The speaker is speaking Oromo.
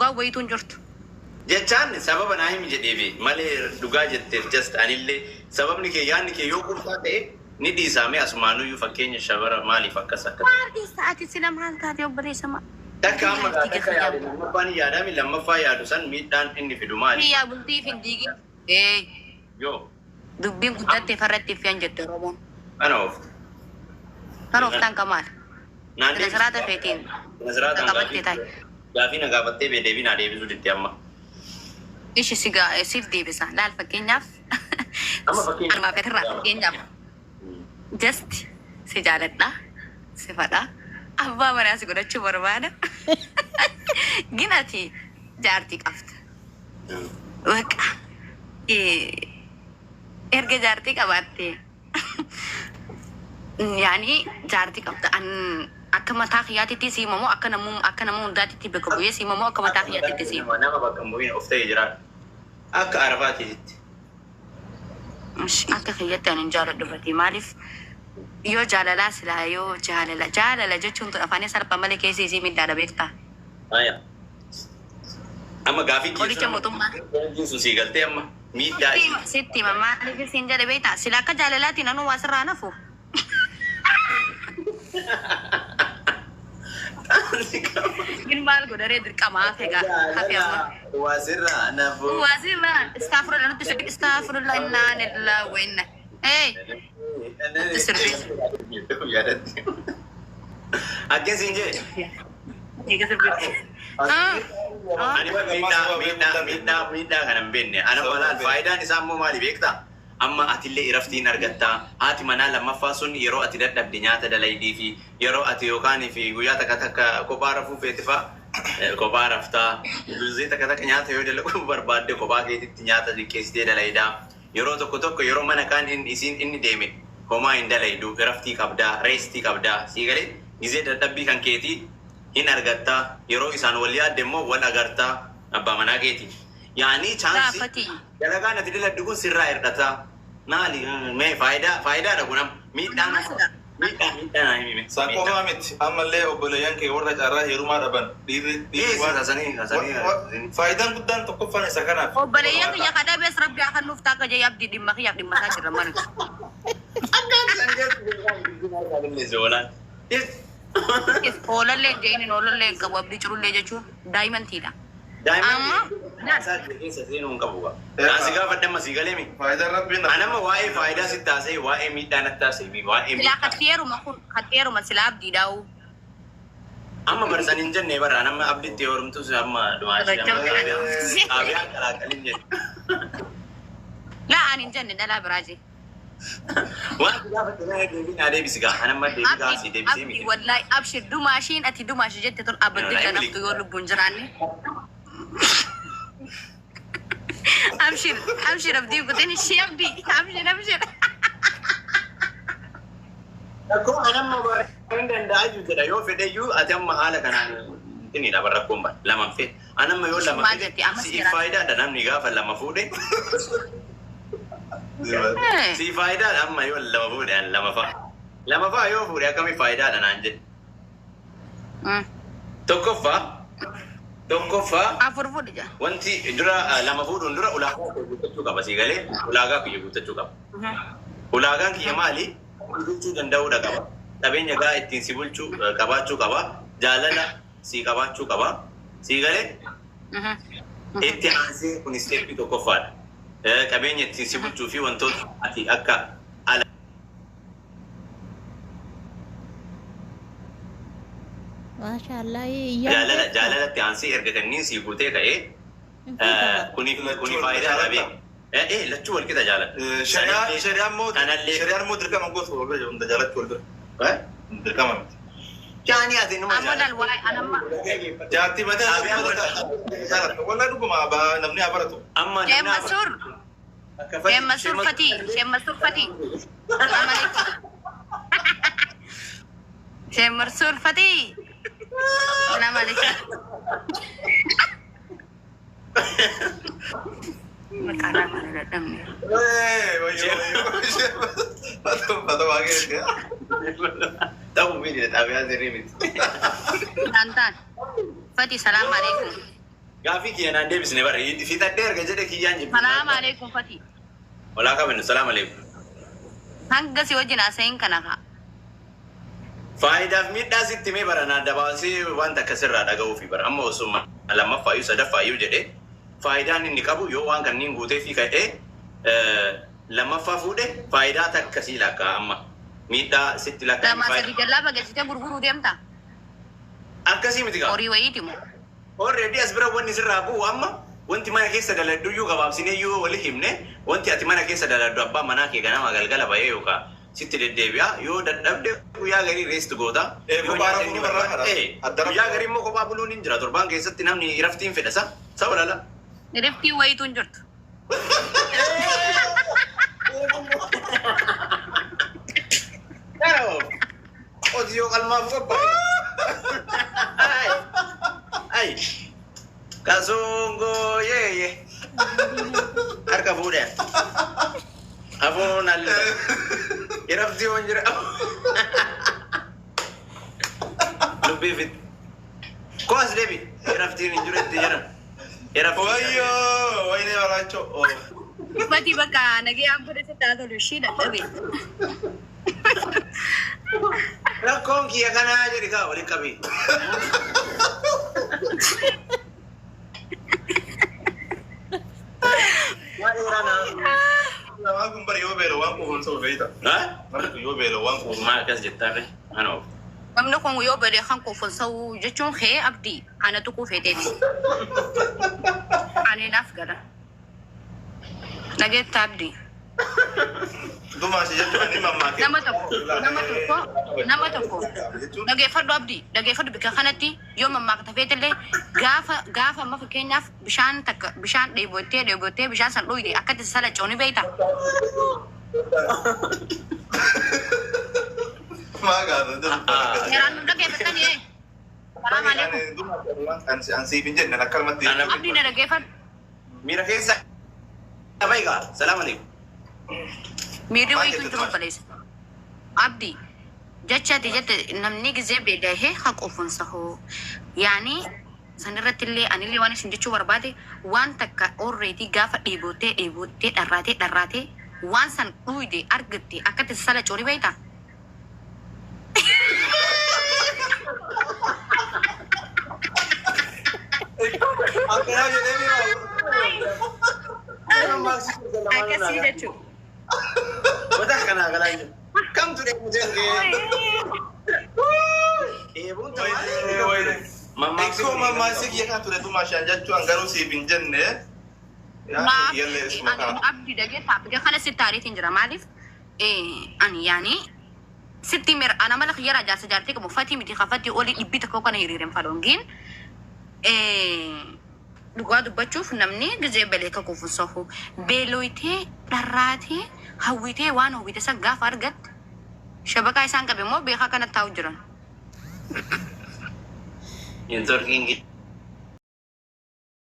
Dhugaa wayituu hin jirtu. Jechaan sababa naa himi jedheefi malee dhugaa jetteef just anillee sababni kee yaadni kee yoo qurxaa ta'e ni dhiisaame asumaanuyyuu fakkeenya shabara maaliif akkas akka ta'e. Maal dhiista ati sila maal taate obboleessa maa? Takka amma gaa takka yaade lammaffaan hin yaadami lammaffaa yaadu san miidhaan inni fidu maali? Kiyyaa bultiif hin diigin. Ee Yoo dubbiin guddatte farratti fiyan jette Oromoon. Kana oofte. Kan ooftaan ka maal? Naan Sila deebisi. siraata feetiin Sila siraataan qabattee gaafii taa'e. gaafii na gaafattee bee deebii naa deebisuu didde amma. Ishi si gaa siif deebisa. Laal fakkeenyaaf Amma fakkeenya. anumaa feetirraa fakkeenyaaf just si jaaladha si fadha abbaa manaa si godhachuu barbaada. Gin ati jaartii qabda. Baqa erga jaartii qabaatte yaani jaartii qabda an akka mataa kiyyaatitti si himamoo akka nama hundaatitti bakka bu'ee si himamoo akka mataa kiyyaatitti si hima. Nama bakka hin bu'in of ta'ee jiraadha. Akka Arafaatiitti. Akka kiyyatti ani hin jaaladhu batii maaliif yoo jaalalaa silaa yoo jaalala jaalala jechuun tun afaanii salphaa malee keessi isii miidhaadha beektaa. Aya. Amma gaafii Qoricha mootummaa. sun sii galtee amma miidhaa isii. Sitti hima maaliif siin jedhe beektaa sila akka jaalalaatiin anuu waa sirraa nafu. Gin maal godharee dirqama hafe gaa hafe amma. Waa sirraa nafu. Waa sirraa istaafurla nutti sirbi istaafurla innaa lillaa wa inna. Hey nutti sirbi. Yaadatti. Akkasiin jedhe. Eega sirbitti. Ani miidhaa miidhaa miidhaa miidhaa kana hin beekne. Ana malaan faayidaan isaa immoo maali beektaa? Amma atillee iraftiin argattaa. Haati manaa lammaffaa sun yeroo ati dadhabde nyaata dalaydii fi yeroo ati yookaan fi guyyaa takka takka kophaa rafuu feete fa'a kophaa raftaa. Guyyaa takka takka nyaata yoo dalaguu barbaadde kophaa keetitti nyaata liqqeessitee dalaydaa. Yeroo tokko tokko yeroo mana kaan inni isiin inni deeme homaa hin dalaydu iraftii qabdaa reestii qabdaa sii galee gizee dadhabbii kan keetii hin argattaa yeroo isaan wal yaadde immoo wal agartaa abbaa manaa keeti. Yaani chaansii Gaafati. dalagaan ati daladdu kun sirraa hir'ataa. Maali mee faayidaa faayidaadha kun amma miidhaan Nama sila. miidhaa miidhaa naa himi. San qofaa miti ammallee obboleeyyan kee warra carraa heerumaa dhaban dhiirri dhiirri Dhiisi sasanii sasanii. Faayidaan guddaan tokkoffaan isa kanaaf. Obboleeyyan kiyya kadhabees rabbi haa kennuuf taakka jee abdii dhimma kiyyaaf dhimma isaa jirra mana. Hoolallee hin je'inin hoolallee hin qabu abdii cirullee jechuun daa'imantiidha. Daa'imman keessa seenuu hin qabu. Naasi gaafa amma sii galee mi? Faayidaan rabbiin Anama waa'ee faayidaa sitti haasa'e waa'ee miidhaa natti haasa'e waa'ee Silaa miidhaa. katteeruma kun katteeruma silaa abdiidhaa'u. Amma barsan hin jenne bara anama abditti horumtus amma dhumaa ishee xaabiyaan qalaaqalin jedhe. Laa ani hin jenne dhalaa biraa jee. Waan gaafa kana deebii naa deebisi gaa anama deebii gaa si deebisee Abdii miti. wallaahi abshir dumaashiin ati dumaashi jette tun abaddi kanaftu yoo lubbuun jiraanne. Abshir abshir abdii kutin ishee abdii abshir abshir. Rakkoo anamma bara hin danda'aa jiru jedha yoo fedhe iyyuu ati amma haala kanaan inni dha bara rakkoon bara lama fedhe anamma yoo lama Maal fedhe jetti ammas siif jiraata. faayidaadha namni gaafa lama fuudhe siif faayidaadha amma yoo lama fuudhe an lama fa'a lama fa'a yoo fuudhe akkami faayidaadha naan jedhe tokkoffaa tokkoffaa Afur fuudhe jaa. wanti dura lama fuudhuun dura ulaagaa kee guuttachuu qaba sii galee ulaagaa kiyya guuttachuu qaba. Ulaagaan kiyya maali? Bulchuu danda'uudha qaba. Qabeenya gaa ittiin si bulchuu qabaachuu qaba. Jaalala si qabaachuu qaba. Sii galee itti aansee kun isteeppii tokkoffaadha. Qabeenya ittiin si bulchuu fi wantoota ati akka ala Maashaallah jaalala jaalalatti aansee erga kanniin si guutee ka'ee kuni kuni faayidaa dhabee. Lachuu wal qixa jaalala. Shari'aan moo Kanallee. shari'aan moo dirqama gootu wal bira hunda jaalachuu wal bira dirqama miti. Jaanii ati numa Amma jaalala. laal waa'ee anamma. Jaartii mataa jaalatu walaa dhuguma namni haa baratu. Amma Sheemma sur sheemma surfatii sheemma surfatii. Salaam alaikum. Sheemma surfatii. Salaam alaikum. Maqaan maal dadhabne. Ta'uu miti xaabiyaa sirrii miti. Tantaan. Fati salaam alaikum. Gaafii kiyya naan deebisne bara. Fixadhee erga jedhe kiyyaan jibbi. Salaam alaikum Fati. Walaa qabnu salaam alaikum. Hanga si wajjin haasa'in kana kaa. Faayidaaf miidhaa sitti mee bara naan dabaasee wanta akkasirraa dhaga'uufi bara amma osuma lammaffaayyuu sadaffaayyuu jedhe faayidaan inni qabu yoo waan kanneen guutee fi ka'ee lammaffaa fuudhe faayidaa takkasii lakkaa amma miidhaa sitti lakkaa. Lamaa sadii jallaa bageessitee gurguruu deemta. Akkasii miti qaba. Horii wayiiti moo. Already as bira wanni sirraa bu'u amma wanti mana keessa daladdu iyyuu gabaabsinee iyyuu wali himne wanti ati mana keessa daladdu abbaa manaa kee ganama galgala bahee yookaan sitti deddeebi'a yoo dadhabde guyyaa garii rest goota. Kophaa Yoo nyaata rafuu inni barraa barbaade- kana. Adda Guyyaa rafuu. garii immoo kophaa buluun hin jira torbaan keessatti namni raftiin fedha sa saba lala. Riftii wayiitu hin jirtu. Qotiyoo qalmaaf qophaa'e. Ay. Ay. Kasungoo yeeye. Harka fuudhee. Afuun alle. Irafti yoon jira. Dubbii fit. Koos deebi. Iraftiin hin jiru itti jiran. Iraftiin. Wayyoo wayinee baraachoo. Fati bakka nagayaan godhate taa tolu ishii dadhabe. Rakkoon kiyya kanaa jedhi kaa waliin qabi. Maal irraa Namaa kun bara yoo beela waan quufamu saba fe'ita. naa? Namni kun yoo beela waan quufamu. Maal akkas jettaa Mana of. Namni kun yoo bade kan kuufansa jechuun kee abdii ana tuquu feeteeti. Ani naaf gala. Dhageetta abdii. Dumaashe jechuun inni mammaakee. Nama tokko nama tokko nama tokko dhageeffadhu abdii dhageeffadhu bika kanatti yoo mammaakta feetellee gaafa gaafa amma fakkeenyaaf bishaan takka bishaan dheebottee dheebottee bishaan san dhuyde akkatti salacoo ni beekta. Maa gaafata. Seeraan nu dhageeffattanii ee. Salaam alaikum. An siif hin jenne akkanumatti. Abdii na dhageeffadhu. Miira keessa. Abaygaa. Salaam alaikum. Miirri wayitu hin jiru baleessa. Abdii jecha ati jette namni gizee beelahee haa quufansa hoo. Yaani sanirratti illee anillee waan isin jechuu barbaade waan takka already gaafa dheebottee dheebottee dharraatee dharraatee waan san dhuyde argatte akkatti sala corii beekta. Akkanaa jedhee miira. Akkasii jechuudha. Wata kanaa galaa jiru. Kamtu dheebutee Dheebuun Wayne. Ikkoo mammaasii kiyya kana ture dumaashaan jechuun garuu siif hin jenne. Maaf Yallee isuma kana. abdii dhageessaa biyya kana sitti aariitiin jira maaliif ani yaani sitti mir ana mala xiyyaara jaarsa jaartii qabu fatii miti kafatii olii dhibbi tokko kana hiriireen fadhoongiin dhugaa dubbachuuf namni gizee belee ka kuufu sohu beeloytee dharraatee hawwitee waan hawwite san gaafa argatte shabakaa isaan qabe immoo beekaa kana taa'u jiran. Intorkiin